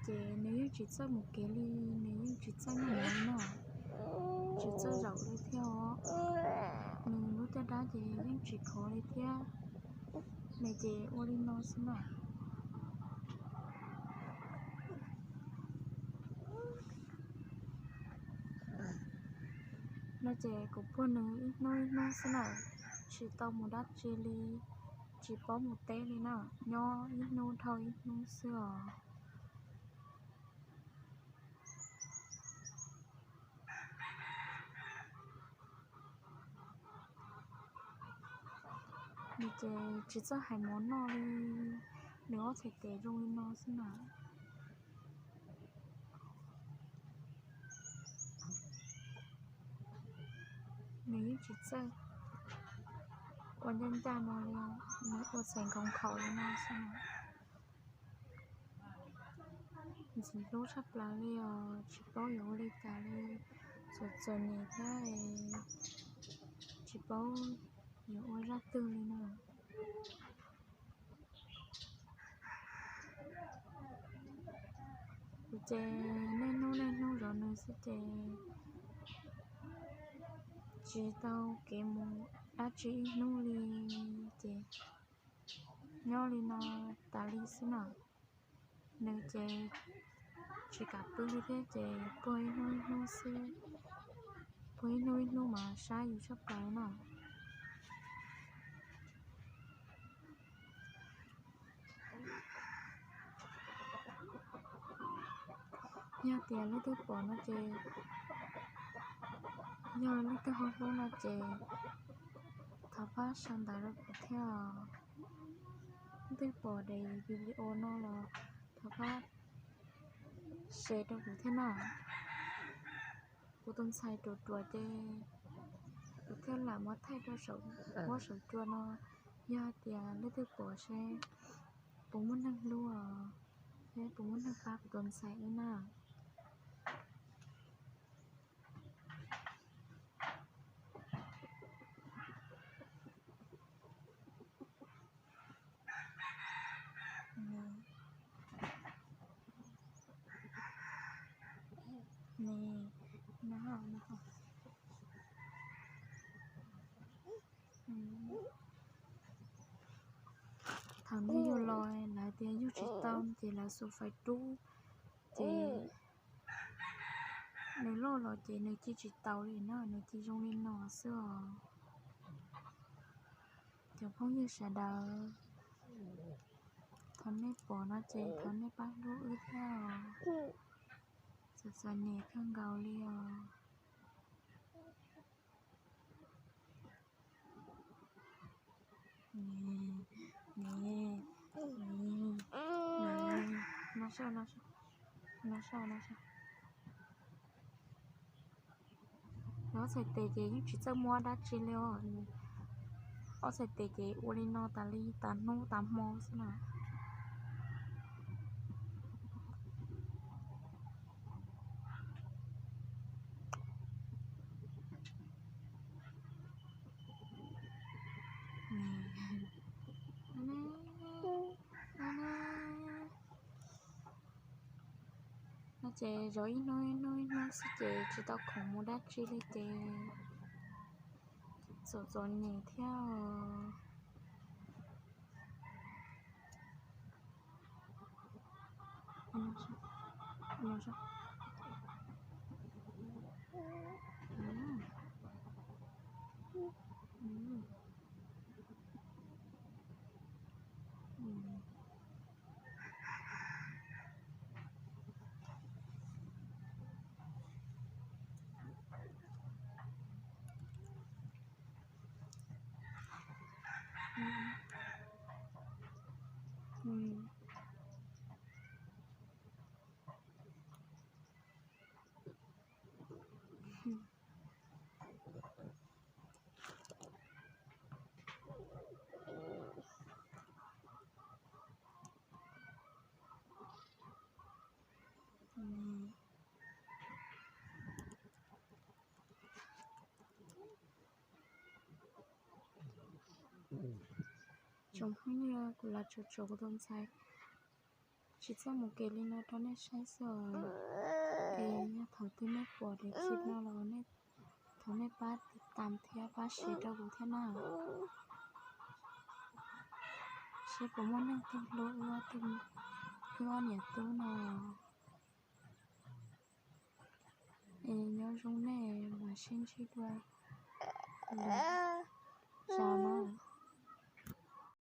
Ces nws yeej tsis txawj mus kev li, nws yeej tsis txawj noj mov li na, tsis txawj zaum li thiab os. Nws lub caj dab ces yeej tsis khov li thiab, nws ces ua li no xwb na. No ces kuv puag nws ib hnub ib hnub xwb na, tsis tau mus dab tsi li, tsis paub mus teb li na, nyob ib hnub dhau ib hnub xwb os. Nws ces tsis txawj hais mov noj li, nws ob txhais tes zoo li no xwb na. Nws yeej tsis txawj ua ncaj ncaj no li, nws ua txhais nkhaus nkhaus li no xwb na. Ntxim hlub tshaj plaws li os, tsis paub yuav ua li cas li, txom txom nyem thiab, tsis paub yuav ua zaj twg li na. Kuv ces niaj hnub niaj hnub zov nws xwb ces tsis tau kev mus dab tsi ib hnub li, ces nyob li no tas li xwb na. Nws ces tsis kam pw li thiab ces puag ib hnub ib hnub xwb, puag ib hnub ib hnub mas saib yus tshaj plaws na. Yog tias leej twg pom no ces, yog leej twg ho hlub no ces thov pab sau ntawv rau kuv thiab os. Leej twg pom daim video no los thov pab share rau kuv thiab na. Kuv tus ntxhais ruam ruam ces kuv thiaj lam muab thaij rau saum huab saum cua no. Yog hais tias leej twg pom seb puas muaj neeg hlub os, seb puas muaj neeg pab kuv tus ntxhais wb na. Thaum nws yug los lawv tias yug tsis tau ces lawv xuas fais rub, ces nws loj los ces nws ci tsis taus li na, nws ci zoo li no xwb os. Cov phooj ywg sawv daws, thov nej pom no ces thov nej pab hlub wb thiab os. Txom txom nyem kawg nkaus li os. No saib, no saib, no saib. Nws ob txhais tes ces yeej tsis txawj muab dab tsi li os. Ob txhais tes ces ua li no tas li tas hnub tas hmo xwb na. No ces zov ib hnub ib hnub ib hnub xwb ces tsis tau khoom mus dab tsi li ces txom txom nyem thiab os. Tsoom phooj ywg, kuv los tsuas tsuas kuv tus ntxhais Tsis txhob mus kev li no rau nej saib xwb. Es yog thaum twg nej pom daim clip no los nej, thov nej pab tiv tam thiab pab share rau kuv thiab na, seb puas muaj neeg twg hlub wb ob niam tub no. Es nyob zoo nej, mam sib ntsib dua lwm zaus na.